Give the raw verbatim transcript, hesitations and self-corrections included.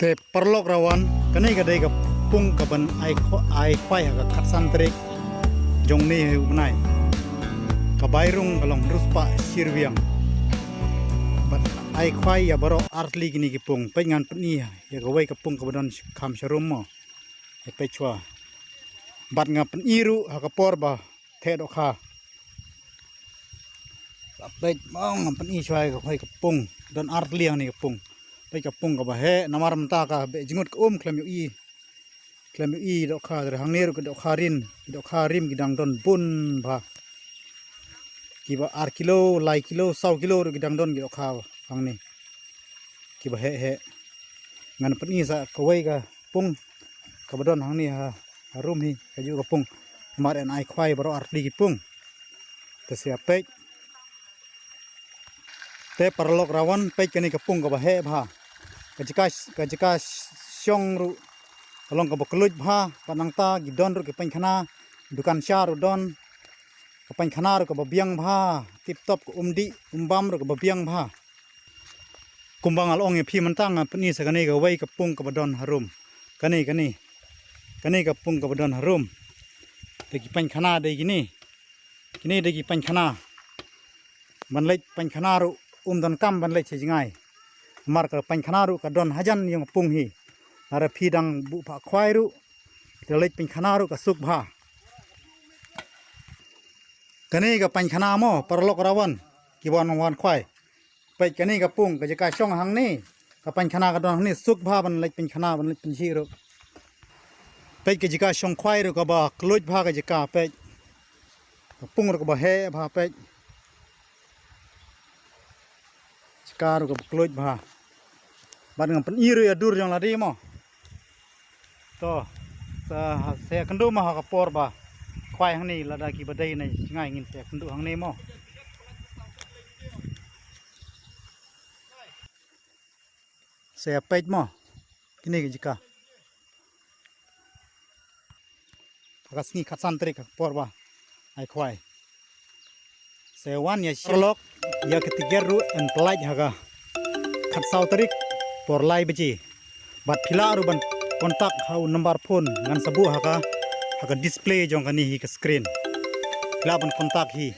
Te paralok rawan, kane ka dei ka pung kaban ai khwa-, ai khwai ha ka khatsan tarik jong une u bnai. Ka bai rung ka long hynriew spah shi ryngwiang. Bad ai khwai ïa baroh artylli kine ki pung. Peit ngan pyni ïa kawei ka pung kaba don sh-, kham sharum mo. Ïa peit shuwa. Bad ngan pyni ruh ha ka por ba theh dohkha. Peit mo, ngan pyni shuwa ïa kawei ka pung. Don artylli hangne ka pung. Peit ka pung kaba heh, namar mynta ka beh jngut ka um, khlem ïohi. Khlem ïohi dohkha, te hangne ruh ki dohkha rim, ki dohkha rim ki dang don bun bha. Kiba ar kilo, lai kilo, saw kilo ruh ki dang don ki dohkha hangne. Kiba heh heh. Ngan pyni sa kawei ka pung kaba don hangne ha, harum hi, kajuh ka pung. Namar yn ai khwai baroh artylli ki pung. Te sa ïa peit. Te paralok rawan, peit kane ka pung kaba heh bha. Ka jaka, ka jaka shong ruh ka long kaba kylluid bha, bad nangta ki don ruh ki painkhana, dukan sha ruh don. Ka painkhana ruh kaba biang bha, tip top, ka um dih um bam ruh kaba biang bha. Kumba nga la ong ïa phi mynta, ngan pyni sa kane kawei ka pung kaba don harum. Kane, kane. Kane ka pung kaba don harum. Te ki painkhana dei kine. Kine dei ki painkhana. Ban leit painkhana ruh um donkam ban leit sha jngai. Namar ka painkhana ruh ka don hajan ïa ka pung hi. Lada phi dang buh phah khwai ruh, te leit painkhana ruh ka suk bha. Kane ka painkhana mo, paralok rawan, kiba wan wan khwai. Peit kane ka pung, ka jaka shong hangne. Ka painkhana ka don hangne, suk bha ban leit painkhana, ban leit pynshih ruh. Peit ka jaka shong khwai ruh kaba kylluid bha ka jaka, peit. Ka pung ruh kaba heh bha, peit. Jaka ruh kaba kylluid bha. Bad ngan pyni ruh ïa dur jong lade mo. To, sa, sa ïakynduh mo ha ka por ba khwai hangne, lada kiba dei na jngai ngin sa ïakynduh hangne mo. Sa ïa peit mo. Kine ki jaka. Ha ka sngi khatsan tarik ha ka por ba ai khwai. Sa wan ïa sha lok ïa ka tiket ruh yn pynlait ha ka khatsaw tarik por lai baje. Bad phi lah ruh ban contact ha u number phone ngan sa buh ha ka, ha ka display jong kane hi ka screen. Phi lah ban contact hi.